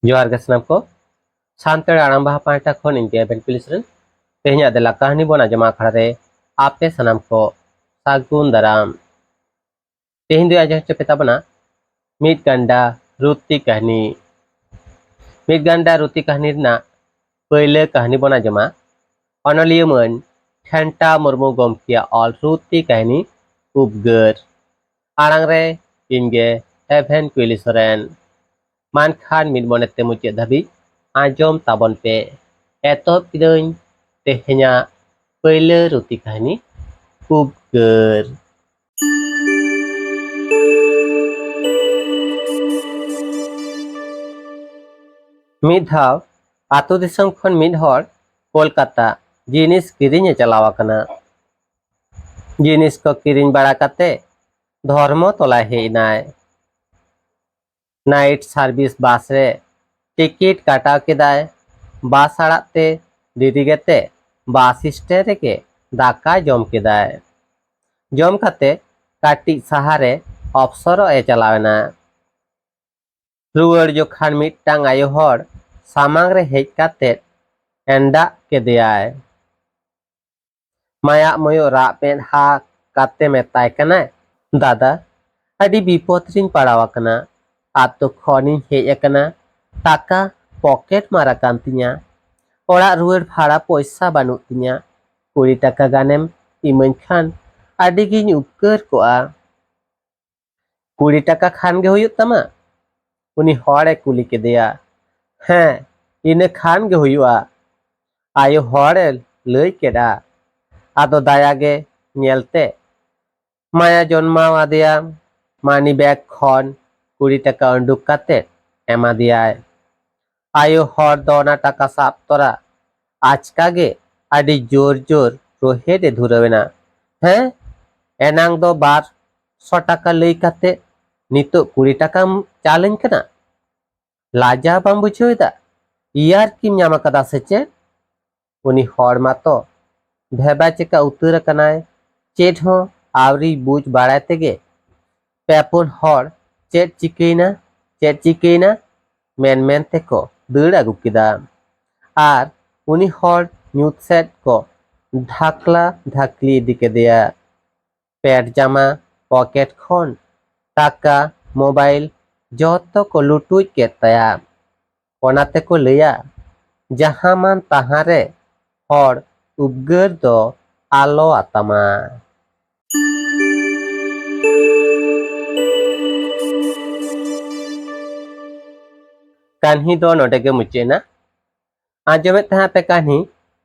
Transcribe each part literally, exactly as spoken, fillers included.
ᱡᱚᱦᱟᱨ ᱜᱮ ᱥᱟᱱᱟᱢ ᱠᱚ᱾ ᱥᱟᱱᱛᱟᱲ ᱟᱲᱟᱝ ᱵᱟᱦᱟ ᱯᱟᱦᱴᱟ ᱠᱷᱚᱱ ᱤᱧ ᱜᱮ ᱮᱵᱷᱮᱱ ᱯᱤᱞᱤᱥ ᱨᱮᱱ ᱛᱮᱦᱮᱧᱟᱜ ᱫᱮᱞᱟ ᱠᱟᱹᱦᱱᱤ ᱵᱚᱱ ᱟᱸᱡᱚᱢᱟ ᱟᱠᱷᱲᱟ ᱨᱮ ᱟᱯᱮ ᱥᱟᱱᱟᱢ ᱠᱚ ᱥᱟᱹᱜᱩᱱ ᱫᱟᱨᱟᱢ᱾ ᱛᱮᱦᱮᱧ ᱫᱚ ᱟᱸᱡᱚᱢ ᱦᱚᱪᱚ ᱯᱮ ᱛᱟᱵᱚᱱᱟ ᱢᱤᱫ ᱜᱟᱱᱰᱟ ᱨᱩᱛᱤ ᱠᱟᱹᱦᱱᱤ᱾ ᱢᱤᱫ ᱜᱟᱱᱰᱟ ᱨᱩᱛᱤ ᱠᱟᱹᱦᱱᱤ ᱨᱮᱱᱟᱜ ᱯᱟᱹᱭᱞᱟᱹ ᱠᱟᱹᱦᱱᱤ ᱵᱚᱱ ᱟᱸᱡᱚᱢᱟ ᱚᱱᱚᱞᱤᱭᱟᱹ ᱢᱟᱹᱱ ᱠᱷᱮᱱᱴᱟ ᱢᱩᱨᱢᱩ ᱜᱚᱢᱠᱮᱭᱟᱜ ᱚᱞ ᱨᱩᱛᱤ ᱠᱟᱹᱦᱱᱤ ᱩᱯᱜᱟᱹᱨ᱾ ᱟᱲᱟᱝ ᱨᱮ ᱤᱧ ᱜᱮ ᱮᱵᱷᱮᱱ ᱠᱩᱭᱞᱤ ᱥᱚᱨᱮᱱ᱾ ᱢᱟ ᱮᱱᱠᱷᱟᱱ ᱢᱤᱫ ᱢᱚᱱᱮᱛᱮ ᱢᱩᱪᱟᱹᱫ ᱫᱷᱟᱹᱵᱤᱡ ᱟᱸᱡᱚᱢ ᱛᱟᱵᱚᱱ ᱯᱮ᱾ ᱮᱛᱚᱦᱚᱵ ᱠᱤᱫᱟᱹᱧ ᱛᱮᱦᱮᱧᱟᱜ ᱯᱟᱹᱭᱞᱟᱹ ᱨᱩᱛᱤ ᱠᱟᱹᱦᱱᱤ ᱩᱯᱜᱟᱹᱨ᱾ ᱢᱤᱫ ᱫᱷᱟᱣ ᱟᱛᱳ ᱫᱤᱥᱚᱢ ᱠᱷᱚᱱ ᱢᱤᱫ ᱦᱚᱲ ᱠᱳᱞᱠᱟᱛᱟ ᱡᱤᱱᱤᱥ ᱠᱤᱨᱤᱧ ᱮ ᱪᱟᱞᱟᱣ ᱟᱠᱟᱱᱟ᱾ ᱡᱤᱱᱤᱥ ᱠᱚ ᱠᱤᱨᱤᱧ ᱵᱟᱲᱟ ᱠᱟᱛᱮ ᱫᱷᱚᱨᱢᱚ ᱛᱚᱞᱟᱭ ᱦᱮᱡ ᱮᱱᱟᱭ᱾ ᱱᱟᱭᱤᱴ ᱥᱟᱨᱵᱷᱤᱥ ᱵᱟᱥ ᱨᱮ ᱴᱤᱠᱤᱴ ᱠᱟᱴᱟᱣ ᱠᱮᱫᱟᱭ᱾ ᱵᱟᱥ ᱟᱲᱟᱜ ᱛᱮ ᱫᱮᱨᱤ ᱠᱟᱛᱮ ᱵᱟᱥ ᱥᱴᱮᱱᱰ ᱨᱮᱜᱮ ᱫᱟᱠᱟ ᱡᱚᱢ ᱠᱮᱫᱟᱭ᱾ ᱡᱚᱢ ᱠᱟᱛᱮ ᱠᱟᱹᱴᱤᱡ ᱥᱟᱦᱟᱨ ᱨᱮ ᱚᱯᱥᱚᱨᱚᱜ ᱮ ᱪᱟᱞᱟᱣ ᱮᱱᱟ᱾ ᱨᱩᱣᱟᱹᱲ ᱡᱚᱠᱷᱟᱱ ᱢᱤᱫᱴᱟᱝ ᱟᱭᱳ ᱦᱚᱲ ᱥᱟᱢᱟᱝ ᱨᱮ ᱦᱮᱡ ᱠᱟᱛᱮ ᱮᱱᱰᱟᱜ ᱠᱮᱫᱮᱭᱟᱭ᱾ ᱢᱟᱭᱟᱜ ᱢᱚᱭᱚᱜ ᱨᱟᱜ ᱢᱮᱫᱦᱟ ᱠᱟᱛᱮ ᱢᱮᱛᱟᱭ ᱠᱟᱱᱟᱭ, "ᱫᱟᱫᱟ, ᱟᱹᱰᱤ ᱵᱤᱯᱚᱫ ᱨᱤᱧ ᱯᱟᱲᱟᱣ ᱟᱠᱟᱱᱟ᱾ ᱟᱛᱳ ᱠᱷᱚᱱᱤᱧ ᱦᱮᱡ ᱟᱠᱟᱱᱟ, ᱴᱟᱠᱟ ᱯᱚᱠᱮᱴ ᱢᱟᱨ ᱟᱠᱟᱱ ᱛᱤᱧᱟ᱾ ᱚᱲᱟᱜ ᱨᱩᱣᱟᱹᱲ ᱵᱷᱟᱲᱟ ᱯᱚᱭᱥᱟ ᱵᱟᱹᱱᱩᱜ ᱛᱤᱧᱟ᱾ ᱠᱩᱲᱤ ᱴᱟᱠᱟ ᱜᱟᱱᱮᱢ ᱤᱢᱟᱹᱧ ᱠᱷᱟᱱ ᱟᱹᱰᱤ ᱜᱤᱧ ᱩᱯᱠᱟᱹᱨ ᱠᱚᱜᱼᱟ᱾" "ᱠᱩᱲᱤ ᱴᱟᱠᱟ ᱠᱷᱟᱱ ᱜᱮ ᱦᱩᱭᱩᱜ ᱛᱟᱢᱟ?" ᱩᱱᱤ ᱦᱚᱲᱮ ᱠᱩᱞᱤ ᱠᱮᱫᱮᱭᱟ᱾ "ᱦᱮᱸ, ᱤᱱᱟᱹ ᱠᱷᱟᱱ ᱜᱮ ᱦᱩᱭᱩᱜᱼᱟ," ᱟᱭᱳ ᱦᱚᱲᱮ ᱞᱟᱹᱭ ᱠᱮᱫᱼᱟ᱾ ᱟᱫᱚ ᱫᱟᱭᱟ ᱜᱮ ᱧᱮᱞᱛᱮ ᱢᱟᱭᱟ ᱡᱚᱱᱢᱟᱣ ᱟᱫᱮᱭᱟ᱾ ᱢᱟᱱᱤ ᱵᱮᱜᱽ ᱠᱷᱚᱱ ᱠᱩᱲᱤ ᱴᱟᱠᱟ ᱩᱰᱩᱠ ᱠᱟᱛᱮ ᱮᱢᱟ ᱫᱮᱭᱟᱭ᱾ ᱟᱭᱳ ᱦᱚᱲ ᱫᱚ ᱚᱱᱟ ᱴᱟᱠᱟ ᱥᱟᱵ ᱛᱚᱨᱟ ᱟᱪᱠᱟ ᱜᱮ ᱟᱹᱰᱤ ᱡᱳᱨ ᱡᱳᱨ ᱨᱳᱦᱮᱫ ᱮ ᱫᱷᱩᱨᱟᱹᱣ ᱮᱱᱟ᱾ "ᱦᱮᱸ, ᱮᱱᱟᱝ ᱫᱚ ᱵᱟᱨ ᱥᱚ ᱴᱟᱠᱟ ᱞᱟᱹᱭ ᱠᱟᱛᱮ ᱱᱤᱛᱚᱜ ᱠᱩᱲᱤ ᱴᱟᱠᱟᱢ ᱪᱟᱞᱟᱹᱧ ᱠᱟᱱᱟ? ᱞᱟᱡᱟᱣ ᱵᱟᱢ ᱵᱩᱡᱷᱟᱹᱣ ᱮᱫᱟ? ᱤᱭᱟᱨᱠᱤᱢ ᱧᱟᱢ ᱟᱠᱟᱫᱟ ᱥᱮ ᱪᱮᱫ?" ᱩᱱᱤ ᱦᱚᱲ ᱢᱟᱛᱚ ᱵᱷᱮᱵᱟ ᱪᱮᱠᱟ ᱩᱛᱟᱹᱨ ᱟᱠᱟᱱᱟᱭ, ᱪᱮᱫ ᱦᱚᱸ ᱟᱹᱣᱨᱤ ᱵᱩᱡᱽ ᱵᱟᱲᱟᱭ ᱛᱮᱜᱮ ᱯᱮ ᱯᱩᱱ ᱦᱚᱲ, "ᱪᱮᱫ ᱪᱤᱠᱟᱹᱭᱮᱱᱟ? ᱪᱮᱫ ᱪᱤᱠᱟᱹᱭᱮᱱᱟ?" ᱢᱮᱱ ᱢᱮᱱ ᱛᱮᱠᱚ ᱫᱟᱹᱲ ᱟᱹᱜᱩ ᱠᱮᱫᱟ᱾ ᱟᱨ ᱩᱱᱤ ᱦᱚᱲ ᱧᱩᱛ ᱥᱮᱫ ᱠᱚ ᱰᱷᱟᱠᱞᱟ ᱰᱷᱟᱠᱞᱤ ᱤᱫᱤ ᱠᱮᱫᱮᱭᱟ᱾ ᱯᱮᱱᱴ ᱡᱟᱢᱟ, ᱯᱚᱠᱮᱴ ᱠᱷᱚᱱ ᱴᱟᱠᱟ, ᱢᱳᱵᱟᱭᱤᱞ ᱡᱚᱛᱚ ᱠᱚ ᱞᱩᱴᱩᱡ ᱠᱮᱫ ᱛᱟᱭᱟ᱾ ᱚᱱᱟ ᱛᱮᱠᱚ ᱞᱟᱹᱭᱟ, ᱡᱟᱦᱟᱸ ᱢᱟᱱ ᱛᱟᱦᱟᱸ ᱨᱮ ᱦᱚᱲ ᱩᱯᱜᱟᱹᱨ ᱫᱚ ᱟᱞᱚ ᱟᱛᱟᱢᱟ᱾ ᱠᱟᱹᱦᱱᱤ ᱫᱚ ᱱᱚᱰᱮ ᱜᱮ ᱢᱩᱪᱟᱹᱫ ᱮᱱᱟ᱾ ᱟᱸᱡᱚᱢᱮᱫ ᱛᱟᱦᱮᱸ ᱯᱮ ᱠᱟᱹᱦᱱᱤ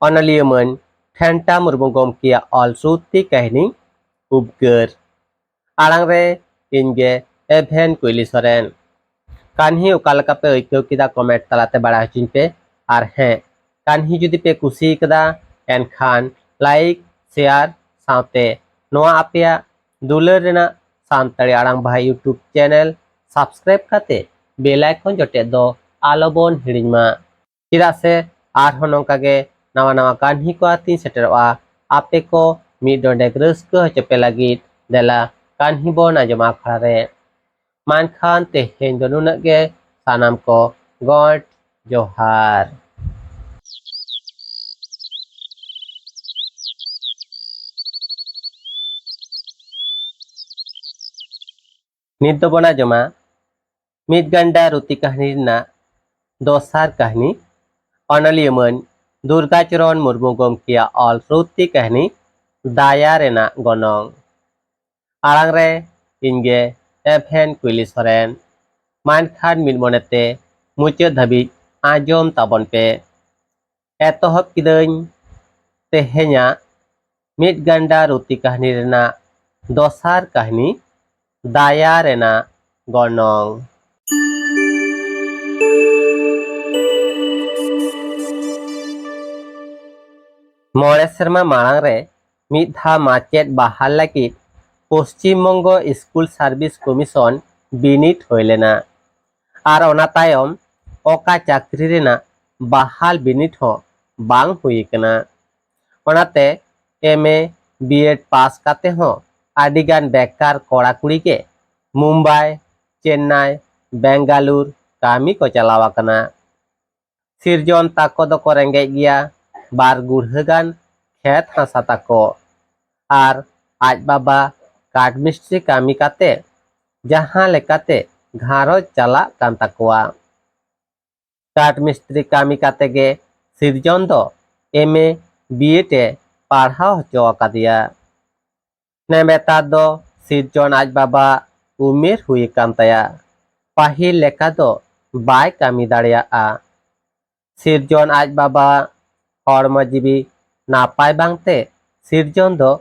ᱚᱱᱚᱞᱤᱭᱟᱹ ᱢᱟᱹᱱ ᱴᱷᱮᱱᱴᱟ ᱢᱩᱨᱢᱩ ᱜᱚᱢᱠᱮᱭᱟᱜ ᱚᱞ ᱥᱨᱩᱛᱤ ᱠᱟᱹᱦᱱᱤ ᱩᱯᱜᱟᱹᱨ᱾ ᱟᱲᱟᱝ ᱨᱮ ᱤᱧ ᱜᱮ ᱮᱵᱷᱮᱱ ᱠᱩᱭᱞᱤ ᱥᱚᱨᱮᱱ᱾ ᱠᱟᱹᱦᱱᱤ ᱚᱠᱟ ᱞᱮᱠᱟ ᱯᱮ ᱟᱹᱭᱠᱟᱹᱣ ᱠᱮᱫᱟ, ᱠᱚᱢᱮᱱᱴ ᱛᱟᱞᱟᱛᱮ ᱵᱟᱲᱟᱭ ᱦᱚᱪᱚᱧ ᱯᱮ᱾ ᱟᱨ ᱦᱮᱸ, ᱠᱟᱹᱦᱱᱤ ᱡᱩᱫᱤ ᱯᱮ ᱠᱩᱥᱤ ᱠᱟᱫᱟ, ᱮᱱᱠᱷᱟᱱ ᱞᱟᱭᱤᱠ, ᱥᱮᱭᱟᱨ ᱥᱟᱶᱛᱮ ᱱᱚᱣᱟ ᱟᱯᱮᱭᱟᱜ ᱫᱩᱞᱟᱹᱲ ᱨᱮᱱᱟᱜ ᱥᱟᱱᱛᱟᱲᱤ ᱟᱲᱟᱝ ᱵᱟᱦᱟ YouTube ᱪᱮᱱᱮᱞ ᱥᱟᱵᱥᱠᱨᱟᱭᱤᱵ ᱠᱟᱛᱮ ᱵᱮᱞ ᱟᱭᱠᱚᱱ ᱡᱚᱴᱮᱫ ᱫᱚ ᱟᱞᱚ ᱵᱚᱱ ᱦᱤᱲᱤᱧ ᱢᱟ᱾ ᱪᱮᱫᱟᱜ ᱥᱮ ᱟᱨᱦᱚᱸ ᱱᱚᱝᱠᱟ ᱜᱮ ᱱᱟᱣᱟ ᱱᱟᱣᱟ ᱠᱟᱹᱦᱱᱤ ᱠᱚ ᱟᱛᱮᱧ ᱥᱮᱴᱮᱨᱚᱜᱼᱟ, ᱟᱯᱮ ᱠᱚ ᱢᱤᱫ ᱰᱚᱸᱰᱮᱠ ᱨᱟᱹᱥᱠᱟᱹ ᱦᱚᱪᱚ ᱯᱮ ᱞᱟᱹᱜᱤᱫ᱾ ᱫᱮᱞᱟ ᱠᱟᱹᱦᱱᱤ ᱵᱚᱱ ᱟᱸᱡᱚᱢᱟ ᱟᱠᱷᱲᱟ ᱨᱮ᱾ ᱢᱟ ᱮᱱᱠᱷᱟᱱ ᱛᱮᱦᱮᱧ ᱫᱚ ᱱᱩᱱᱟᱹᱜ ᱜᱮ, ᱥᱟᱱᱟᱢ ᱠᱚ ᱜᱚᱰ ᱡᱚᱦᱟᱨ᱾ ᱱᱤᱛ ᱫᱚᱵᱚᱱ ᱟᱸᱡᱚᱢᱟ ᱢᱤᱫ ᱜᱟᱱᱰᱟ ᱨᱩᱛᱤ ᱠᱟᱹᱦᱱᱤ ᱨᱮᱱᱟᱜ ᱫᱚᱥᱟᱨ ᱠᱟᱹᱦᱱᱤ᱾ ᱚᱱᱚᱞᱤᱭᱟᱹ ᱢᱟᱹᱱ ᱫᱩᱨᱜᱟᱪᱚᱨᱚᱱ ᱢᱩᱨᱢᱩ ᱜᱚᱢᱠᱮᱭᱟᱜ ᱚᱞ ᱨᱩᱛᱤ ᱠᱟᱹᱦᱱᱤ ᱫᱟᱭᱟ ᱨᱮᱱᱟᱜ ᱜᱚᱱᱚᱝ᱾ ᱟᱲᱟᱝ ᱨᱮ ᱤᱧ ᱜᱮ ᱮᱵᱷᱮᱱ ᱠᱩᱭᱞᱤ ᱥᱚᱨᱮᱱ᱾ ᱢᱟ ᱮᱱᱠᱷᱟᱱ ᱢᱤᱫ ᱢᱚᱱᱮᱛᱮ ᱢᱩᱪᱟᱹᱫ ᱫᱷᱟᱹᱵᱤᱡ ᱟᱸᱡᱚᱢ ᱛᱟᱵᱚᱱ ᱯᱮ᱾ ᱮᱛᱚᱦᱚᱵ ᱠᱤᱫᱟᱹᱧ ᱛᱮᱦᱮᱧᱟᱜ ᱢᱤᱫ ᱜᱟᱱᱰᱟ ᱨᱩᱛᱤ ᱠᱟᱹᱦᱱᱤ ᱨᱮᱱᱟᱜ ᱫᱚᱥᱟᱨ ᱠᱟᱹᱦᱱᱤ, ᱫᱟᱭᱟ ᱨᱮᱱᱟᱜ ᱜᱚᱱᱚᱝ᱾ ᱢᱚᱬᱮ ᱥᱮᱨᱢᱟ ᱢᱟᱲᱟᱝ ᱨᱮ ᱢᱤᱫ ᱫᱷᱟᱣ ᱢᱟᱪᱮᱫ ᱵᱟᱦᱟᱞ ᱞᱟᱹᱜᱤᱫ Paschim Banga school service commission ᱵᱤᱱᱤᱰ ᱦᱩᱭ ᱞᱮᱱᱟ᱾ ᱟᱨ ᱚᱱᱟ ᱛᱟᱭᱚᱢ ᱚᱠᱟ ᱪᱟᱹᱠᱨᱤ ᱨᱮᱱᱟᱜ ᱵᱟᱦᱟᱞ ᱵᱤᱱᱤᱰ ᱦᱚᱸ ᱵᱟᱝ ᱦᱩᱭ ᱟᱠᱟᱱᱟ᱾ ᱚᱱᱟᱛᱮ ᱮᱢ ᱮ, ᱵᱤ ᱮᱰ ᱯᱟᱥ ᱠᱟᱛᱮ ᱦᱚᱸ ᱟᱹᱰᱤᱜᱟᱱ ᱵᱮᱠᱟᱨ ᱠᱚᱲᱟ ᱠᱩᱲᱤ ᱜᱮ ᱢᱩᱢᱵᱟᱭ, ᱪᱮᱱᱱᱟᱭ, ᱵᱮᱝᱜᱟᱞᱩᱨ, ᱠᱟᱹᱢᱤ ᱠᱚ ᱪᱟᱞᱟᱣ ᱟᱠᱟᱱᱟ᱾ ᱥᱤᱨᱡᱚᱱ ᱛᱟᱠᱚ ᱫᱚᱠᱚ ᱨᱮᱸᱜᱮᱡ ᱜᱮᱭᱟ, ᱵᱟᱨ ᱜᱩᱲᱦᱟᱹ ᱜᱟᱱ ᱠᱷᱮᱛ ᱦᱟᱥᱟ ᱛᱟᱠᱚ, ᱟᱨ ᱟᱡ ᱵᱟᱵᱟ ᱠᱟᱴ ᱢᱤᱥᱛᱨᱤ ᱠᱟᱹᱢᱤ ᱠᱟᱛᱮ ᱡᱟᱦᱟᱸ ᱞᱮᱠᱟᱛᱮ ᱜᱷᱟᱨᱚᱸᱡᱽ ᱪᱟᱞᱟᱜ ᱠᱟᱱ ᱛᱟᱠᱚᱣᱟ᱾ ᱠᱟᱴ ᱢᱤᱥᱛᱨᱤ ᱠᱟᱹᱢᱤ ᱠᱟᱛᱮ ᱜᱮ ᱥᱤᱨᱡᱚᱱ ᱫᱚ ᱮᱢ ᱮ ᱵᱤ ᱮᱰ ᱮ ᱯᱟᱲᱦᱟᱣ ᱦᱚᱪᱚ ᱟᱠᱟᱫᱮᱭᱟ᱾ ᱱᱮᱵᱮᱛᱟᱨ ᱫᱚ ᱥᱤᱨᱡᱚᱱ ᱟᱡ ᱵᱟᱵᱟ ᱩᱢᱮᱨ ᱦᱩᱭ ᱟᱠᱟᱱ ᱛᱟᱭᱟ᱾ ᱯᱟᱹᱦᱤᱞ ᱞᱮᱠᱟ ᱫᱚ ᱵᱟᱭ ᱠᱟᱹᱢᱤ ᱫᱟᱲᱮᱭᱟᱜᱼᱟ᱾ ᱥᱤᱨᱡᱚᱱ ᱟᱡ ᱵᱟᱵᱟ ᱦᱚᱲᱢᱚ ᱡᱤᱣᱤ ᱱᱟᱯᱟᱭ ᱵᱟᱝᱛᱮ ᱥᱤᱨᱡᱚᱱ ᱫᱚ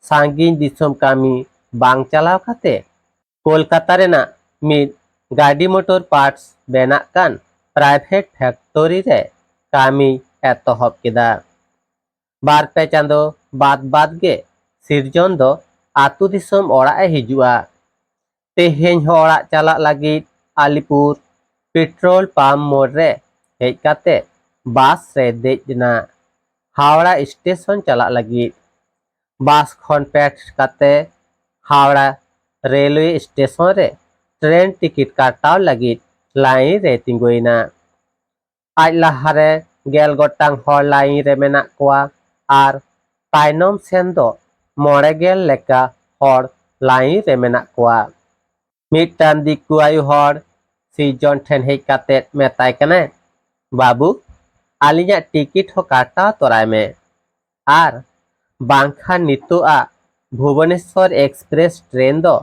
ᱥᱟᱺᱜᱤᱧ ᱫᱤᱥᱚᱢ ᱠᱟᱹᱢᱤ ᱵᱟᱝ ᱪᱟᱞᱟᱣ ᱠᱟᱛᱮ ᱠᱳᱞᱠᱟᱛᱟ ᱨᱮᱱᱟᱜ ᱢᱤᱫ ᱜᱟᱹᱰᱤ ᱢᱚᱴᱚᱨ ᱯᱟᱨᱴᱥ ᱵᱮᱱᱟᱜ ᱠᱟᱱ ᱯᱨᱟᱭᱵᱷᱮᱴ ᱯᱷᱮᱠᱴᱚᱨᱤ ᱨᱮ ᱠᱟᱹᱢᱤ ᱮᱛᱚᱦᱚᱵ ᱠᱮᱫᱟ᱾ ᱵᱟᱨ ᱯᱮ ᱪᱟᱸᱫᱚ ᱵᱟᱫ ᱵᱟᱫ ᱜᱮ ᱥᱤᱨᱡᱚᱱ ᱫᱚ ᱟᱹᱛᱩ ᱫᱤᱥᱚᱢ ᱚᱲᱟᱜ ᱮ ᱦᱤᱡᱩᱜᱼᱟ᱾ ᱛᱮᱦᱮᱧ ᱦᱚᱸ ᱚᱲᱟᱜ ᱪᱟᱞᱟᱜ ᱞᱟᱹᱜᱤᱫ ᱟᱞᱤᱯᱩᱨ ᱯᱮᱴᱨᱳᱞ ᱯᱟᱢᱯ ᱢᱳᱲ ᱨᱮ ᱦᱮᱡ ᱠᱟᱛᱮ ᱵᱟᱥ ᱨᱮ ᱫᱮᱡ ᱮᱱᱟ᱾ ᱦᱟᱣᱲᱟ ᱥᱴᱮᱥᱚᱱ ᱪᱟᱞᱟᱜ ᱞᱟᱹᱜᱤᱫ ᱵᱟᱥ ᱠᱷᱚᱱ ᱯᱷᱮᱰ ᱠᱟᱛᱮ ᱦᱟᱣᱲᱟ ᱨᱮᱞᱣᱮ ᱥᱴᱮᱥᱚᱱ ᱨᱮ ᱴᱨᱮᱱ ᱴᱤᱠᱤᱴ ᱠᱟᱴᱟᱣ ᱞᱟᱹᱜᱤᱫ ᱞᱟᱭᱤᱱ ᱨᱮ ᱛᱤᱸᱜᱩᱭᱮᱱᱟ᱾ ᱟᱡ ᱞᱟᱦᱟᱨᱮ ᱜᱮᱞ ᱜᱚᱴᱟᱝ ᱦᱚᱲ ᱞᱟᱭᱤᱱ ᱨᱮ ᱢᱮᱱᱟᱜ ᱠᱚᱣᱟ ᱟᱨ ᱛᱟᱭᱱᱚᱢ ᱥᱮᱱ ᱫᱚ ᱢᱚᱬᱮ ᱜᱮᱞ ᱞᱮᱠᱟ ᱦᱚᱲ ᱞᱟᱭᱤᱱ ᱨᱮ ᱢᱮᱱᱟᱜ ᱠᱚᱣᱟ᱾ ᱢᱤᱫᱴᱟᱝ ᱫᱤᱠᱩ ᱟᱭᱳ ᱦᱚᱲ ᱥᱤᱨᱡᱚᱱ ᱴᱷᱮᱱ ᱦᱮᱡ ᱠᱟᱛᱮ ᱢᱮᱛᱟᱭ ᱠᱟᱱᱟᱭ, "ᱵᱟᱹᱵᱩ, ᱟᱹᱞᱤᱧᱟᱜ ᱴᱤᱠᱤᱴ ᱦᱚᱸ ᱠᱟᱴᱟᱣ ᱛᱚᱨᱟᱭ ᱢᱮ, ᱟᱨ ᱵᱟᱝᱠᱷᱟᱱ ᱱᱤᱛᱚᱜ ᱟᱜ ᱵᱷᱩᱵᱚᱱᱮᱥᱣᱚᱨ ᱮᱠᱥᱯᱨᱮᱥ ᱴᱨᱮᱱ ᱫᱚ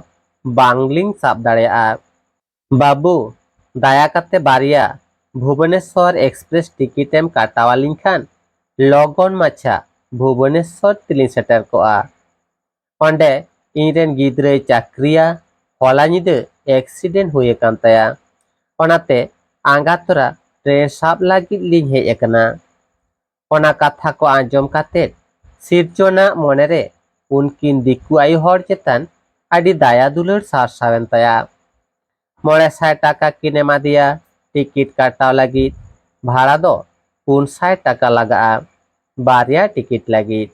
ᱵᱟᱝᱞᱤᱧ ᱥᱟᱵ ᱫᱟᱲᱮᱭᱟᱜᱼᱟ᱾ ᱵᱟᱹᱵᱩ, ᱫᱟᱭᱟ ᱠᱟᱛᱮ ᱵᱟᱨᱭᱟ ᱵᱷᱩᱵᱚᱱᱮᱥᱣᱚᱨ ᱮᱠᱥᱯᱨᱮᱥ ᱴᱤᱠᱤᱴ ᱮᱢ ᱠᱟᱴᱟᱣ ᱟᱹᱞᱤᱧ ᱠᱷᱟᱱ ᱞᱚᱜᱚᱱ ᱢᱟᱪᱷᱟ ᱵᱷᱩᱵᱚᱱᱮᱥᱣᱚᱨ ᱛᱮᱞᱤᱧ ᱥᱮᱴᱮᱨ ᱠᱚᱜᱼᱟ᱾ ᱚᱸᱰᱮ ᱤᱧᱨᱮᱱ ᱜᱤᱫᱽᱨᱟᱹᱭ ᱪᱟᱹᱠᱨᱤᱭᱟ, ᱦᱚᱞᱟ ᱧᱤᱫᱟᱹ ᱮᱠᱥᱤᱰᱮᱱᱴ ᱦᱩᱭ ᱟᱠᱟᱱ ᱛᱟᱭᱟ, ᱚᱱᱟᱛᱮ ᱟᱸᱜᱟ ᱛᱚᱨᱟ ᱴᱨᱮᱱ ᱥᱟᱵ ᱞᱟᱹᱜᱤᱫ ᱞᱤᱧ ᱦᱮᱡ ᱟᱠᱟᱱᱟ᱾" ᱚᱱᱟ ᱠᱟᱛᱷᱟ ᱠᱚ ᱟᱸᱡᱚᱢ ᱠᱟᱛᱮ ᱥᱤᱨᱡᱚᱱᱟᱜ ᱢᱚᱱᱮᱨᱮ ᱩᱱᱠᱤᱱ ᱫᱤᱠᱩ ᱟᱭᱳ ᱦᱚᱲ ᱪᱮᱛᱟᱱ ᱟᱹᱰᱤ ᱫᱟᱭᱟ ᱫᱩᱞᱟᱹᱲ ᱥᱟᱨᱥᱟᱣᱮᱱ ᱛᱟᱭᱟ᱾ ᱢᱚᱬᱮ ᱥᱟᱭ ᱴᱟᱠᱟ ᱠᱤᱱ ᱮᱢᱟᱫᱮᱭᱟ ᱴᱤᱠᱤᱴ ᱠᱟᱴᱟᱣ ᱞᱟᱹᱜᱤᱫ᱾ ᱵᱷᱟᱲᱟ ᱫᱚ ᱯᱩᱱ ᱥᱟᱭ ᱴᱟᱠᱟ ᱞᱟᱜᱟᱜᱼᱟ ᱵᱟᱨᱭᱟ ᱴᱤᱠᱤᱴ ᱞᱟᱹᱜᱤᱫ᱾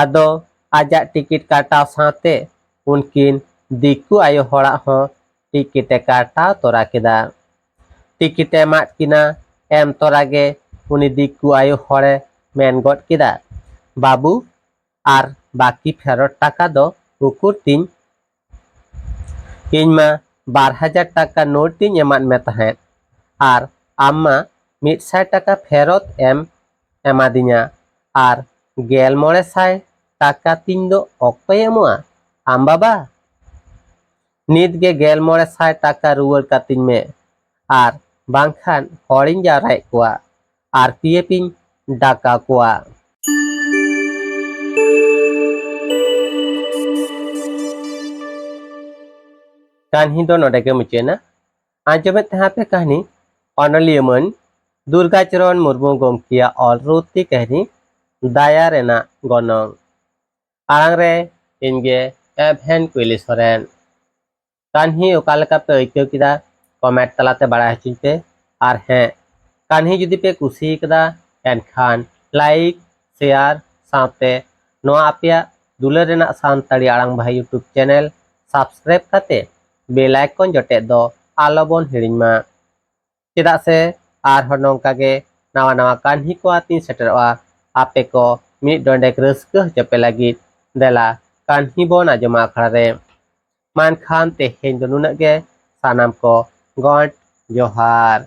ᱟᱫᱚ ᱟᱡᱟᱜ ᱴᱤᱠᱤᱴ ᱠᱟᱴᱟᱣ ᱥᱟᱶᱛᱮ ᱩᱱᱠᱤᱱ ᱫᱤᱠᱩ ᱟᱭᱳ ᱦᱚᱲᱟᱜ ᱦᱚᱸ ᱴᱤᱠᱤᱴ ᱮ ᱠᱟᱴᱟᱣ ᱛᱚᱨᱟ ᱠᱮᱫᱟ᱾ ᱴᱤᱠᱤᱴ ᱮ ᱮᱢᱟᱫ ᱠᱤᱱᱟ᱾ ᱮᱢ ᱛᱚᱨᱟ ᱜᱮ ᱩᱱᱤ ᱫᱤᱠᱩ ᱟᱭᱳ ᱦᱚᱲᱮ ᱢᱮᱱ ᱜᱚᱫ ᱠᱮᱫᱟ, "ᱵᱟᱹᱵᱩ, ᱟᱨ ᱵᱟᱹᱠᱤ ᱯᱷᱮᱨᱚᱛ ᱴᱟᱠᱟ ᱫᱚ ᱩᱠᱩᱨ ᱛᱤᱧ? ᱤᱧ ᱢᱟ ᱵᱟᱨ ᱦᱟᱡᱟᱨ ᱴᱟᱠᱟ ᱱᱳᱴ ᱤᱧ ᱮᱢᱟᱫ ᱢᱮ ᱛᱟᱦᱮᱸᱫ, ᱟᱨ ᱟᱢ ᱢᱟ ᱢᱤᱫ ᱥᱟᱭ ᱴᱟᱠᱟ ᱯᱷᱮᱨᱚᱛ ᱮᱢ ᱮᱢᱟᱫᱤᱧᱟ, ᱟᱨ ᱜᱮᱞ ᱢᱚᱬᱮ ᱥᱟᱭ ᱴᱟᱠᱟ ᱛᱤᱧ ᱫᱚ ᱚᱠᱚᱭᱮ ᱮᱢᱚᱜᱼᱟ? ᱟᱢ ᱵᱟᱵᱟ? ᱱᱤᱛ ᱜᱮ ᱜᱮᱞ ᱢᱚᱬᱮ ᱥᱟᱭ ᱴᱟᱠᱟ ᱨᱩᱣᱟᱹᱲ ᱠᱟᱹᱛᱤᱧ ᱢᱮ, ᱟᱨ ᱵᱟᱝᱠᱷᱟᱱ ᱦᱚᱲᱤᱧ ᱡᱟᱣᱨᱟᱭᱮᱫ ᱠᱚᱣᱟ, ᱟᱨ ᱯᱤ ᱮᱯᱷ ᱤᱧ ᱰᱟᱠᱟᱣ ᱠᱚᱣᱟ᱾" ᱠᱟᱹᱦᱱᱤ ᱫᱚ ᱱᱚᱰᱮ ᱜᱮ ᱢᱩᱪᱟᱹᱫ ᱮᱱᱟ᱾ ᱟᱸᱡᱚᱢᱮᱫ ᱛᱟᱦᱮᱸ ᱯᱮ ᱠᱟᱹᱦᱱᱤ ᱚᱱᱚᱞᱤᱭᱟᱹ ᱢᱟᱹᱱ ᱫᱩᱨᱜᱟᱪᱚᱨᱚᱱ ᱢᱩᱨᱢᱩ ᱜᱚᱢᱠᱮᱭᱟᱜ ᱚᱞ ᱨᱩᱛᱤ ᱠᱟᱹᱦᱱᱤ ᱫᱟᱭᱟ ᱨᱮᱱᱟᱜ ᱜᱚᱱᱚᱝ᱾ ᱟᱲᱟᱝ ᱨᱮ ᱤᱧ ᱜᱮ ᱮᱵᱷᱮᱱ ᱠᱩᱭᱞᱤ ᱥᱚᱨᱮᱱ᱾ ᱠᱟᱹᱦᱱᱤ ᱚᱠᱟ ᱞᱮᱠᱟ ᱯᱮ ᱟᱹᱭᱠᱟᱹᱣ ᱠᱮᱫᱟ, ᱠᱚᱢᱮᱱᱴ ᱛᱟᱞᱟᱛᱮ ᱵᱟᱲᱟᱭ ᱦᱚᱪᱚᱧ ᱯᱮ᱾ ᱟᱨ ᱦᱮᱸ, ᱠᱟᱹᱦᱱᱤ ᱡᱩᱫᱤ ᱯᱮ ᱠᱩᱥᱤ ᱠᱟᱫᱟ, ᱮᱱᱠᱷᱟᱱ ᱞᱟᱭᱤᱠ, ᱥᱮᱭᱟᱨ ᱥᱟᱶᱛᱮ ᱱᱚᱣᱟ ᱟᱯᱮᱭᱟᱜ ᱫᱩᱞᱟᱹᱲ ᱨᱮᱱᱟᱜ ᱥᱟᱱᱛᱟᱲᱤ ᱟᱲᱟᱝ ᱵᱷᱟᱭ YouTube ᱪᱮᱱᱮᱞ ᱥᱟᱵᱥᱠᱨᱟᱭᱤᱵ ᱠᱟᱛᱮ ᱵᱮᱞ ᱟᱭᱠᱚᱱ ᱡᱚᱴᱮᱫ ᱫᱚ ᱟᱞᱚ ᱵᱚᱱ ᱦᱤᱲᱤᱧ ᱢᱟ᱾ ᱪᱮᱫᱟᱜ ᱥᱮ ᱟᱨᱦᱚᱸ ᱱᱚᱝᱠᱟ ᱜᱮ ᱱᱟᱣᱟ ᱱᱟᱣᱟ ᱠᱟᱹᱦᱱᱤ ᱠᱚ ᱟᱛᱤᱧ ᱥᱮᱴᱮᱨᱚᱜᱼᱟ᱾ ᱟᱯᱮ ᱠᱚ ᱢᱤᱫ ᱰᱚᱸᱰᱮᱠ ᱨᱟᱹᱥᱠᱟᱹ ᱦᱚᱪᱚ ᱯᱮ ᱞᱟᱹᱜᱤᱫ ᱫᱮᱞᱟ ᱠᱟᱹᱦᱱᱤ ᱵᱚᱱ ᱟᱸᱡᱚᱢᱟ ᱟᱠᱷᱲᱟ ᱨᱮ᱾ ᱢᱟ ᱮᱱᱠᱷᱟᱱ ᱛᱮᱦᱮᱧ ᱫᱚ ᱱᱩᱱᱟᱹᱜ ᱜᱮ᱾ ᱥᱟᱱᱟᱢ ᱠᱚ ᱜᱚᱰ ᱡᱚᱦᱟᱨ᱾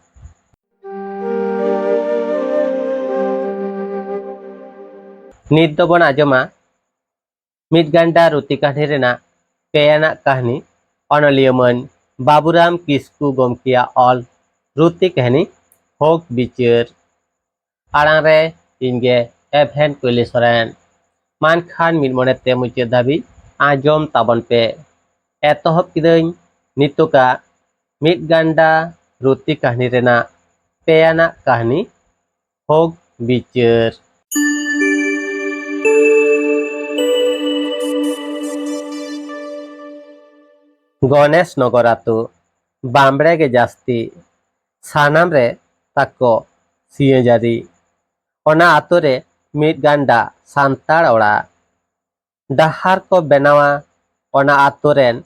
ᱱᱤᱛ ᱫᱚᱵᱚᱱ ᱟᱸᱡᱚᱢᱟ ᱢᱤᱫ ᱜᱟᱱᱰᱟ ᱨᱩᱛᱤ ᱠᱟᱹᱦᱱᱤ ᱨᱮᱱᱟᱜ ᱯᱮ ᱟᱱᱟᱜ ᱠᱟᱹᱦᱱᱤ, ᱚᱱᱚᱞᱤᱭᱟᱹ ᱢᱟᱹᱱ ᱵᱟᱵᱩᱨᱟᱢ ᱠᱤᱥᱠᱩ ᱜᱚᱢᱠᱮᱭᱟᱜ ᱚᱞ ᱨᱩᱛᱤ ᱠᱟᱹᱦᱱᱤ ᱦᱚᱠ ᱵᱤᱪᱟᱹᱨ᱾ ᱟᱲᱟᱝ ᱨᱮ ᱤᱧ ᱜᱮ ᱮᱵᱷᱮᱱ ᱠᱩᱭᱞᱤ ᱥᱚᱨᱮᱱ᱾ ᱢᱟ ᱮᱱᱠᱷᱟᱱ ᱢᱤᱫ ᱢᱚᱱᱮ ᱛᱮ ᱢᱩᱪᱟᱹᱫ ᱫᱷᱟᱹᱵᱤᱡ ᱟᱸᱡᱚᱢ ᱛᱟᱵᱚᱱ ᱯᱮ᱾ ᱮᱛᱚᱦᱚᱵ ᱠᱤᱫᱟᱹᱧ ᱱᱤᱛᱚᱜᱟᱜ ᱢᱤᱫ ᱜᱟᱱᱰᱟ ᱨᱩᱛᱤ ᱠᱟᱹᱦᱱᱤ ᱨᱮᱱᱟᱜ ᱯᱮ ᱟᱱᱟᱜ ᱠᱟᱹᱦᱱᱤ, ᱦᱚᱠ ᱵᱤᱪᱟᱹᱨ᱾ ᱜᱚᱱᱮᱥ ᱱᱚᱜᱚᱨ ᱟᱹᱛᱩ, ᱵᱟᱢᱵᱲᱮ ᱜᱮ ᱡᱟᱹᱥᱛᱤ, ᱥᱟᱱᱟᱢ ᱨᱮ ᱛᱟᱠᱚ ᱥᱤᱭᱟᱹᱡᱟᱹᱨᱤ᱾ ᱚᱱᱟ ᱟᱹᱛᱩ ᱨᱮ ᱢᱤᱫ ᱜᱟᱱᱰᱟ ᱥᱟᱱᱛᱟᱲ ᱚᱲᱟᱜ᱾ ᱰᱟᱦᱟᱨ ᱠᱚ ᱵᱮᱱᱟᱣᱟ ᱚᱱᱟ ᱟᱹᱛᱩ ᱨᱮᱱ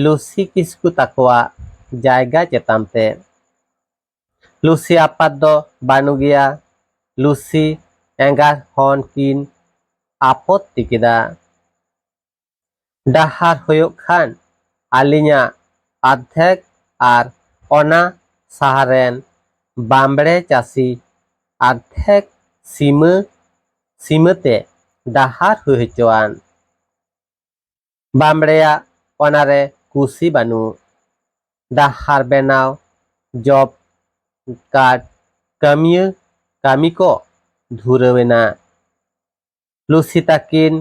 ᱞᱩᱥᱤ ᱠᱤᱥᱠᱩ ᱛᱟᱠᱚᱣᱟᱜ ᱡᱟᱭᱜᱟ ᱪᱮᱛᱟᱱ ᱛᱮ᱾ ᱞᱩᱥᱤ ᱟᱯᱟᱛ ᱫᱚ ᱵᱟᱹᱱᱩᱜ ᱜᱮᱭᱟ᱾ ᱞᱩᱥᱤ ᱮᱸᱜᱟᱛ ᱦᱚᱱ ᱠᱤᱱ ᱟᱯᱚᱛᱛᱤ ᱠᱮᱫᱟ᱾ ᱰᱟᱦᱟᱨ ᱦᱩᱭᱩᱜ ᱠᱷᱟᱱ ᱟᱹᱞᱤᱧᱟᱜ ᱟᱫᱷᱮᱠ ᱟᱨ ᱚᱱᱟ ᱥᱟᱦᱟ ᱨᱮᱱ ᱵᱟᱢᱵᱲᱮ ᱪᱟᱹᱥᱤ ᱟᱫᱷᱮᱠ ᱥᱤᱢᱟᱹ ᱥᱤᱢᱟᱹᱛᱮ ᱰᱟᱦᱟᱨ ᱦᱩᱭ ᱦᱚᱪᱚᱣᱟᱱ᱾ ᱵᱟᱢᱵᱲᱮᱭᱟᱜ ᱚᱱᱟᱨᱮ ᱠᱩᱥᱤ ᱵᱟᱹᱱᱩᱜ᱾ ᱰᱟᱦᱟᱨ ᱵᱮᱱᱟᱣ ᱡᱚᱵ ᱠᱟᱨᱰ ᱠᱟᱹᱢᱤᱭᱟᱹ ᱠᱟᱹᱢᱤ ᱠᱚ ᱫᱷᱩᱨᱟᱹᱣ ᱮᱱᱟ᱾ ᱞᱩᱥᱤ ᱛᱟᱹᱠᱤᱱ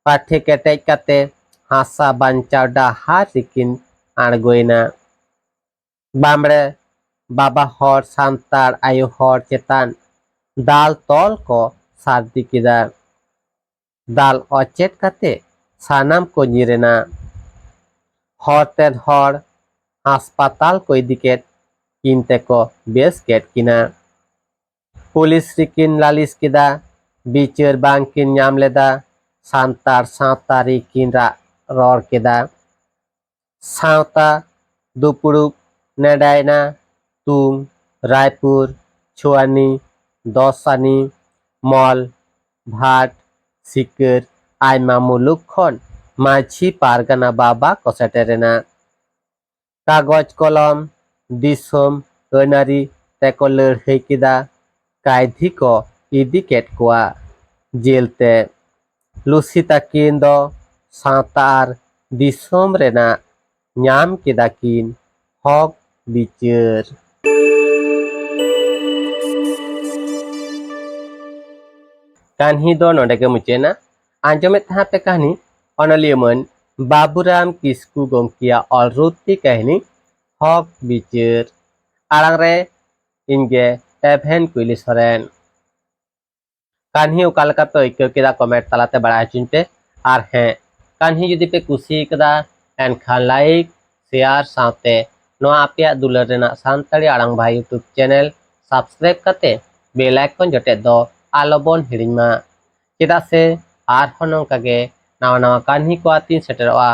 ᱯᱟᱴᱷᱮ ᱠᱮᱴᱮᱡ ᱠᱟᱛᱮ ᱦᱟᱥᱟ ᱵᱟᱧᱪᱟᱣ ᱰᱟᱦᱟᱨ ᱨᱮᱠᱤᱱ ᱟᱬᱜᱚᱭᱮᱱᱟ᱾ ᱵᱟᱢᱵᱲᱮ ᱵᱟᱵᱟ ᱦᱚᱲ ᱥᱟᱱᱛᱟᱲ ᱟᱭᱳ ᱦᱚᱲ ᱪᱮᱛᱟᱱ ᱫᱟᱞ ᱛᱚᱞ ᱠᱚ ᱥᱟᱹᱨᱫᱤ ᱠᱮᱫᱟ᱾ ᱫᱟᱞ ᱚᱪᱮᱫ ᱠᱟᱛᱮ ᱥᱟᱱᱟᱢ ᱠᱚ ᱧᱤᱨ ᱮᱱᱟ᱾ ᱦᱚᱨ ᱛᱮᱱ ᱦᱚᱲ ᱦᱟᱥᱯᱟᱛᱟᱞ ᱠᱚ ᱤᱫᱤ ᱠᱮᱫ ᱠᱤᱱ ᱛᱮᱠᱚ ᱵᱮᱥ ᱠᱮᱫ ᱠᱤᱱᱟ᱾ ᱯᱩᱞᱤᱥ ᱨᱮᱠᱤᱱ ᱞᱟᱹᱞᱤᱥ ᱠᱮᱫᱟ, ᱵᱤᱪᱟᱹᱨ ᱵᱟᱝ ᱠᱤᱱ ᱧᱟᱢ ᱞᱮᱫᱟ᱾ ᱥᱟᱱᱛᱟᱲ ᱥᱟᱶᱛᱟ ᱨᱮᱠᱤᱱ ᱨᱟᱜ ᱨᱚᱲ ᱠᱮᱫᱟ᱾ ᱥᱟᱶᱛᱟ ᱫᱩᱯᱲᱩᱵ ᱱᱮᱰᱟᱭᱮᱱᱟ᱾ ᱛᱩᱝ, ᱨᱟᱭᱯᱩᱨ, ᱪᱷᱩᱣᱟᱱᱤ, ᱫᱚᱥᱟᱱᱤ, ᱢᱚᱞ, ᱵᱷᱟᱴ, ᱥᱤᱠᱟᱹᱨ, ᱟᱭᱢᱟ ᱢᱩᱞᱩᱠ ᱠᱷᱚᱱ ᱢᱟᱹᱡᱷᱤ ᱯᱟᱨᱜᱟᱱᱟ ᱵᱟᱵᱟ ᱠᱚ ᱥᱮᱴᱮᱨᱮᱱᱟ᱾ ᱠᱟᱜᱚᱡᱽ ᱠᱚᱞᱚᱢ, ᱫᱤᱥᱚᱢ ᱟᱹᱱᱟᱹᱨᱤ ᱛᱮᱠᱚ ᱞᱟᱹᱲᱦᱟᱹᱭ ᱠᱮᱫᱟ᱾ ᱠᱟᱭᱫᱷᱤ ᱠᱚ ᱤᱫᱤ ᱠᱮᱫ ᱠᱚᱣᱟ ᱡᱮᱞ ᱛᱮ᱾ ᱞᱩᱥᱤ ᱛᱟᱹᱠᱤᱱ ᱫᱚ ᱥᱟᱶᱛᱟ ᱟᱨ ᱫᱤᱥᱚᱢ ᱨᱮᱱᱟᱜ ᱧᱟᱢ ᱠᱮᱫᱟ ᱠᱤᱱ ᱦᱚᱠ ᱵᱤᱪᱟᱹᱨ᱾ ᱠᱟᱹᱦᱱᱤ ᱫᱚ ᱱᱚᱰᱮ ᱜᱮ ᱢᱩᱪᱟᱹᱫ ᱮᱱᱟ᱾ ᱟᱸᱡᱚᱢᱮᱫ ᱛᱟᱦᱮᱸ ᱯᱮ ᱠᱟᱹᱦᱱᱤ ᱚᱱᱚᱞᱤᱭᱟᱹ ᱢᱟᱹᱱ ᱵᱟᱵᱩᱨᱟᱢ ᱠᱤᱥᱠᱩ ᱜᱚᱢᱠᱮᱭᱟᱜ ᱚᱞ ᱨᱩᱛᱤ ᱠᱟᱹᱦᱱᱤ ᱦᱚᱠ ᱵᱤᱪᱟᱹᱨ᱾ ᱟᱲᱟᱝ ᱨᱮ ᱤᱧ ᱜᱮ ᱮᱵᱷᱮᱱ ᱠᱩᱭᱞᱤ ᱥᱚᱨᱮᱱ᱾ ᱠᱟᱹᱦᱱᱤ ᱚᱠᱟ ᱞᱮᱠᱟ ᱯᱮ ᱟᱹᱭᱠᱟᱹᱣ ᱠᱮᱫᱟ ᱠᱚᱢᱮᱱᱴ ᱛᱟᱞᱟᱛᱮ ᱵᱟᱲᱟᱭ ᱦᱚᱪᱚᱧ ᱯᱮ᱾ ᱟᱨ ᱦᱮᱸ, ᱠᱟᱹᱦᱱᱤ ᱡᱩᱫᱤ ᱯᱮ ᱠᱩᱥᱤ ᱠᱟᱫᱟ ᱮᱱᱠᱷᱟᱱ ᱞᱟᱭᱤᱠ, ᱥᱮᱭᱟᱨ ᱥᱟᱶᱛᱮ ᱱᱚᱣᱟ ᱟᱯᱮᱭᱟᱜ ᱫᱩᱞᱟᱹᱲ ᱨᱮᱱᱟᱜ ᱥᱟᱱᱛᱟᱲᱤ ᱟᱲᱟᱝ ᱵᱷᱟᱭ ᱭᱩᱴᱩᱵᱽ ᱪᱮᱱᱮᱞ ᱥᱟᱵᱥᱠᱨᱟᱭᱤᱵᱽ ᱠᱟᱛᱮ ᱵᱮᱞ ᱟᱭᱠᱚᱱ ᱡᱚᱴᱮᱫ ᱫᱚ ᱟᱞᱚ ᱵᱚᱱ ᱦᱤᱲᱤᱧ ᱢᱟ᱾ ᱪᱮᱫᱟᱜ ᱥᱮ ᱟᱨᱦᱚᱸ ᱱᱚᱝᱠᱟ ᱜᱮ ᱱᱟᱣᱟ ᱱᱟᱣᱟ ᱠᱟᱹᱦᱱᱤ ᱠᱚ ᱟᱛᱤᱧ ᱥᱮᱴᱮᱨᱚᱜᱼᱟ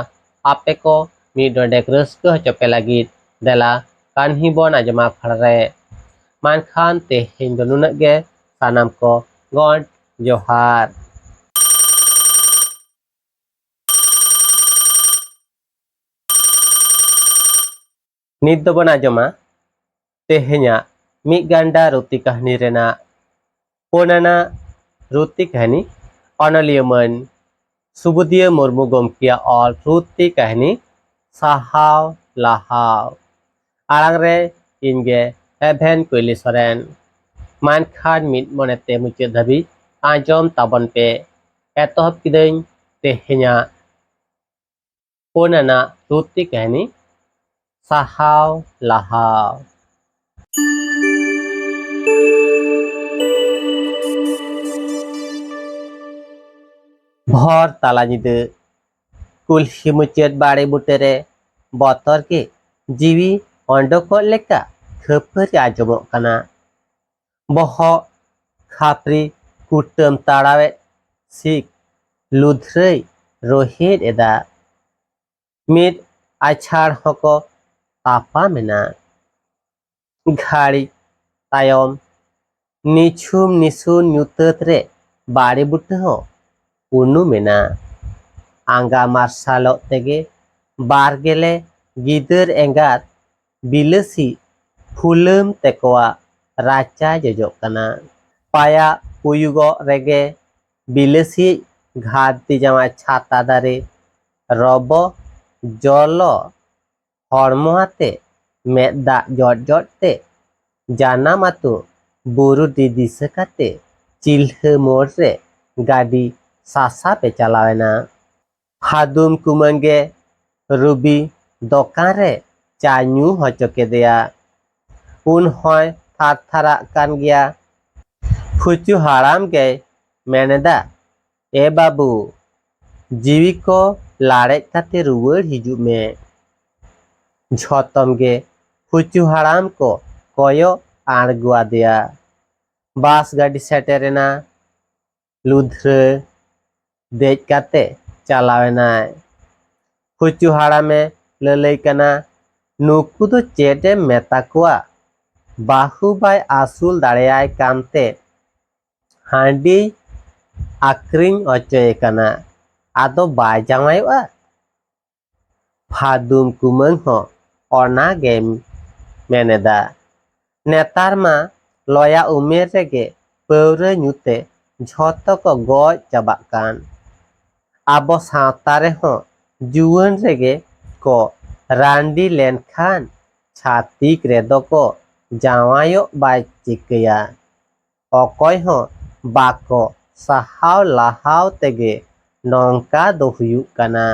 ᱟᱯᱮ ᱠᱚ ᱢᱤᱫ ᱰᱚᱸᱰᱮᱠ ᱨᱟᱹᱥᱠᱟᱹ ᱦᱚᱪᱚ ᱯᱮ ᱞᱟᱹᱜᱤᱫ᱾ ᱫᱮᱞᱟ ᱠᱟᱹᱦᱱᱤ ᱵᱚᱱ ᱟᱸᱡᱚᱢᱟ ᱟᱠᱷᱲᱟ ᱨᱮ᱾ ᱢᱟ ᱮᱱᱠᱷᱟᱱ ᱛᱮᱦᱮᱧ ᱫᱚ ᱱᱩᱱᱟᱹᱜ ᱜᱮ, ᱥᱟᱱᱟᱢ ᱠᱚ ᱜᱚᱰ ᱡᱚᱦᱟᱨ᱾ ᱱᱤᱛ ᱫᱚᱵᱚᱱ ᱟᱸᱡᱚᱢᱟ ᱛᱮᱦᱮᱧᱟᱜ ᱢᱤᱫ ᱜᱟᱱᱰᱟ ᱨᱩᱛᱤ ᱠᱟᱹᱦᱱᱤ ᱨᱮᱱᱟᱜ ᱯᱩᱱ ᱟᱱᱟᱜ ᱨᱩᱛᱤ ᱠᱟᱹᱦᱱᱤ᱾ ᱚᱱᱚᱞᱤᱭᱟᱹ ᱢᱟᱹᱱ ᱥᱩᱵᱩᱫᱤᱭᱟᱹ ᱢᱩᱨᱢᱩ ᱜᱚᱢᱠᱮᱭᱟᱜ ᱚᱞ ᱨᱩᱛᱤ ᱠᱟᱹᱦᱱᱤ ᱥᱟᱦᱟᱣ ᱞᱟᱦᱟᱣ᱾ ᱟᱲᱟᱝ ᱨᱮ ᱤᱧ ᱜᱮ ᱮᱵᱷᱮᱱ ᱠᱩᱭᱞᱤ ᱥᱚᱨᱮᱱ᱾ ᱢᱟ ᱮᱱᱠᱷᱟᱱ ᱢᱤᱫ ᱢᱚᱱᱮᱛᱮ ᱢᱩᱪᱟᱹᱫ ᱫᱷᱟᱹᱵᱤᱡ ᱟᱸᱡᱚᱢ ᱛᱟᱵᱚᱱ ᱯᱮ᱾ ᱮᱛᱚᱦᱚᱵ ᱠᱤᱫᱟᱹᱧ ᱛᱮᱦᱮᱧᱟᱜ ᱯᱩᱱ ᱟᱱᱟᱜ ᱨᱩᱛᱤ ᱠᱟᱹᱦᱱᱤ ᱥᱟᱦᱟᱣ ᱞᱟᱦᱟᱣ᱾ ᱵᱷᱚᱨ ᱛᱟᱞᱟ ᱧᱤᱫᱟᱹ ᱠᱩᱞᱦᱤ ᱢᱩᱪᱟᱹᱫ ᱵᱟᱲᱮ ᱵᱩᱴᱟᱹᱨᱮ ᱵᱚᱛᱚᱨ ᱜᱮ ᱡᱤᱣᱤ ᱚᱰᱚᱠᱚᱜ ᱞᱮᱠᱟ ᱠᱷᱟᱹᱯᱟᱹᱨᱤ ᱟᱸᱡᱚᱢᱚᱜ ᱠᱟᱱᱟ᱾ ᱵᱚᱦᱚᱜ ᱠᱷᱟᱯᱨᱤ ᱠᱩᱴᱟᱹᱢ ᱛᱟᱲᱟᱣᱮᱫ ᱥᱤᱠ ᱞᱩᱫᱷᱨᱟᱹᱭ ᱨᱚᱦᱮᱫ ᱮᱫᱟ᱾ ᱢᱤᱫ ᱟᱪᱷᱟᱲ ᱦᱚᱸᱠᱚ ᱛᱟᱯᱟᱢ ᱮᱱᱟ᱾ ᱜᱷᱟᱹᱲᱤᱡ ᱛᱟᱭᱚᱢ ᱱᱤᱪᱷᱩᱢ ᱱᱤᱥᱩᱱ ᱧᱩᱛᱟᱹᱛ ᱨᱮ ᱵᱟᱲᱮ ᱵᱩᱴᱟᱹ ᱦᱚᱸ ᱩᱱᱩᱢ ᱮᱱᱟ᱾ ᱟᱸᱜᱟ ᱢᱟᱨᱥᱟᱞᱚᱜ ᱛᱮᱜᱮ ᱵᱟᱨ ᱜᱮᱞᱮ ᱜᱤᱫᱟᱹᱨ ᱮᱸᱜᱟᱛ ᱵᱤᱞᱟᱹᱥᱤ ᱯᱷᱩᱞᱟᱹᱢ ᱛᱮᱠᱚᱣᱟᱜ ᱨᱟᱪᱟ ᱡᱚᱡᱚᱜ ᱠᱟᱱᱟ᱾ ᱯᱟᱭᱟ ᱩᱭᱩᱜᱚᱜ ᱨᱮᱜᱮ ᱵᱤᱞᱟᱹᱥᱤ ᱜᱷᱟᱴ ᱛᱤ ᱡᱟᱶᱟᱭ ᱪᱷᱟᱛᱟ ᱫᱟᱨᱮ ᱨᱚᱵᱚ ᱡᱚᱞᱚ ᱦᱚᱲᱢᱚ ᱟᱛᱮ ᱢᱮᱫ ᱫᱟᱜ ᱡᱚᱴ ᱡᱚᱴ ᱛᱮ ᱡᱟᱱᱟᱢ ᱟᱛᱳ ᱵᱩᱨᱩᱰᱤ ᱫᱤᱥᱟᱹ ᱠᱟᱛᱮ ᱪᱤᱞᱦᱟᱹ ᱢᱳᱲ ᱨᱮ ᱜᱟᱹᱰᱤ ᱥᱟᱥᱟᱯ ᱮ ᱪᱟᱞᱟᱣ ᱮᱱᱟ᱾ ᱦᱟᱫᱩᱢ ᱠᱩᱢᱟᱹᱝ ᱜᱮ ᱨᱩᱵᱤ ᱫᱚᱠᱟᱱ ᱨᱮ ᱪᱟ ᱧᱩ ᱦᱚᱪᱚ ᱠᱮᱫᱮᱭᱟ᱾ ᱩᱱ ᱦᱚᱸᱭ ᱛᱷᱟᱨ ᱛᱷᱟᱨᱟᱜ ᱠᱟᱱ ᱜᱮᱭᱟ᱾ ᱯᱷᱩᱪᱩ ᱦᱟᱲᱟᱢ ᱜᱮᱭ ᱢᱮᱱ ᱮᱫᱟ, "ᱮ ᱵᱟᱹᱵᱩ, ᱡᱤᱣᱤ ᱠᱚ ᱞᱟᱲᱮᱡ ᱠᱟᱛᱮ ᱨᱩᱣᱟᱹᱲ ᱦᱤᱡᱩᱜ ᱢᱮ᱾" ᱡᱷᱚᱛᱚᱢ ᱜᱮ ᱯᱷᱩᱪᱩ ᱦᱟᱲᱟᱢ ᱠᱚ ᱠᱚᱭᱚᱜ ᱟᱬᱜᱚ ᱟᱫᱮᱭᱟ᱾ ᱵᱟᱥ ᱜᱟᱹᱰᱤ ᱥᱮᱴᱮᱨᱮᱱᱟ᱾ ᱞᱩᱫᱷᱨᱟᱹ ᱫᱮᱡ ᱠᱟᱛᱮ ᱪᱟᱞᱟᱣ ᱮᱱᱟᱭ᱾ ᱯᱷᱩᱪᱩ ᱦᱟᱲᱟᱢᱮ ᱞᱟᱹᱞᱟᱹᱭ ᱠᱟᱱᱟ, "ᱱᱩᱠᱩ ᱫᱚ ᱪᱮᱫ ᱮᱢ ᱢᱮᱛᱟ ᱠᱚᱣᱟ? ᱵᱟᱹᱦᱩ ᱵᱟᱭ ᱟᱹᱥᱩᱞ ᱫᱟᱲᱮᱭᱟᱭ ᱠᱟᱱᱛᱮ ᱦᱟᱺᱰᱤ ᱟᱹᱠᱷᱨᱤᱧ ᱦᱚᱪᱚᱭᱮ ᱠᱟᱱᱟ, ᱟᱫᱚ ᱵᱟᱭ ᱡᱟᱶᱟᱭᱚᱜᱼᱟ? ᱯᱷᱟᱹᱫᱩᱢ ᱠᱩᱢᱟᱹᱝ ᱦᱚᱸ ᱚᱱᱟ ᱜᱮ ᱢᱮᱱᱮᱫᱟ᱾ ᱱᱮᱛᱟᱨ ᱢᱟ ᱞᱚᱭᱟ ᱩᱢᱮᱨ ᱨᱮᱜᱮ ᱯᱟᱹᱣᱨᱟᱹ ᱧᱩᱛᱮ ᱡᱷᱚᱛᱚ ᱠᱚ ᱜᱚᱡ ᱪᱟᱵᱟᱜ ᱠᱟᱱ᱾ ᱟᱵᱚ ᱥᱟᱶᱛᱟ ᱨᱮᱦᱚᱸ ᱡᱩᱣᱟᱹᱱ ᱨᱮᱜᱮ ᱠᱚ ᱨᱟᱺᱰᱤ ᱞᱮᱱᱠᱷᱟᱱ ᱪᱷᱟᱹᱛᱤᱠ ᱨᱮᱫᱚ ᱠᱚ ᱡᱟᱶᱟᱭᱚᱜ ᱵᱟᱭ ᱪᱤᱠᱟᱹᱭᱟ᱾ ᱚᱠᱚᱭ ᱦᱚᱸ ᱵᱟᱠᱚ ᱥᱟᱦᱟᱣ ᱞᱟᱦᱟᱣ ᱛᱮᱜᱮ ᱱᱚᱝᱠᱟ ᱫᱚ ᱦᱩᱭᱩᱜ ᱠᱟᱱᱟ᱾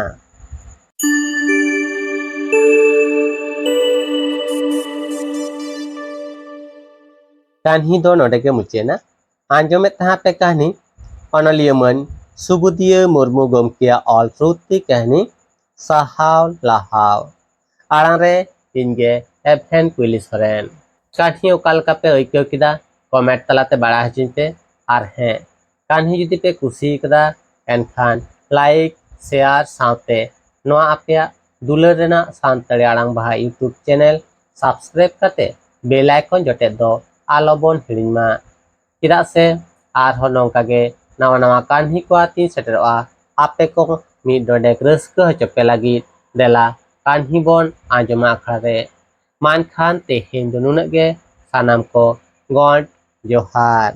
ᱠᱟᱹᱦᱱᱤ ᱫᱚ ᱱᱚᱰᱮ ᱜᱮ ᱢᱩᱪᱟᱹᱫ ᱮᱱᱟ᱾ ᱟᱸᱡᱚᱢᱮᱫ ᱛᱟᱦᱮᱸ ᱯᱮ ᱠᱟᱹᱦᱱᱤ ᱚᱱᱚᱞᱤᱭᱟᱹ ᱢᱟᱹᱱ ᱥᱩᱵᱩᱫᱤᱭᱟᱹ ᱢᱩᱨᱢᱩ ᱜᱚᱢᱠᱮᱭᱟᱜ ᱚᱞ ᱥᱨᱩᱛᱤ ᱠᱟᱹᱦᱱᱤ ᱥᱟᱦᱟᱣ ᱞᱟᱦᱟᱣ᱾ ᱟᱲᱟᱝ ᱨᱮ ᱤᱧ ᱜᱮ ᱮᱵᱷᱮᱱ ᱠᱩᱭᱞᱤ ᱥᱚᱨᱮᱱ᱾ ᱠᱟᱹᱦᱱᱤ ᱚᱠᱟ ᱞᱮᱠᱟ ᱯᱮ ᱟᱹᱭᱠᱟᱹᱣ ᱠᱮᱫᱟ, ᱠᱚᱢᱮᱱᱴ ᱛᱟᱞᱟᱛᱮ ᱵᱟᱲᱟᱭ ᱦᱚᱪᱚᱧ ᱯᱮ᱾ ᱟᱨ ᱦᱮᱸ, ᱠᱟᱹᱦᱱᱤ ᱡᱩᱫᱤ ᱯᱮ ᱠᱩᱥᱤ ᱠᱟᱫᱟ, ᱮᱱᱠᱷᱟᱱ ᱞᱟᱭᱤᱠ, ᱥᱮᱭᱟᱨ ᱥᱟᱶᱛᱮ ᱱᱚᱣᱟ ᱟᱯᱮᱭᱟᱜ ᱫᱩᱞᱟᱹᱲ ᱨᱮᱱᱟᱜ ᱥᱟᱱᱛᱟᱲᱤ ᱟᱲᱟᱝ ᱵᱟᱦᱟ YouTube ᱪᱮᱱᱮᱞ ᱥᱟᱵᱥᱠᱨᱟᱭᱤᱵ ᱠᱟᱛᱮ ᱵᱮᱞ ᱟᱭᱠᱚᱱ ᱡᱚᱴᱮᱫ ᱫᱚ ᱟᱞᱚᱵᱚᱱ ᱦᱤᱲᱤᱧ ᱢᱟ᱾ ᱪᱮᱫᱟᱜ ᱥᱮ ᱟᱨᱦᱚᱸ ᱱᱚᱝᱠᱟ ᱜᱮ ᱱᱟᱣᱟ ᱱᱟᱣᱟ ᱠᱟᱹᱦᱱᱤ ᱠᱚ ᱟᱛᱤᱧ ᱥᱮᱴᱮᱨᱚᱜᱼᱟ᱾ ᱟᱯᱮ ᱠᱚ ᱢᱤᱫ ᱰᱚᱸᱰᱮᱠ ᱨᱟᱹᱥᱠᱟᱹ ᱦᱚᱪᱚ ᱯᱮ ᱞᱟᱹᱜᱤᱫ ᱫᱮᱞᱟ ᱠᱟᱹᱦᱱᱤ ᱵᱚᱱ ᱟᱸᱡᱚᱢᱟ ᱟᱠᱷᱲᱟ ᱨᱮ᱾ ᱢᱟ ᱮᱱᱠᱷᱟᱱ ᱛᱮᱦᱮᱧ ᱫᱚ ᱱᱩᱱᱟᱹᱜ ᱜᱮ᱾ ᱥᱟᱱᱟᱢ ᱠᱚ ᱜᱚᱰ ᱡᱚᱦᱟᱨ᱾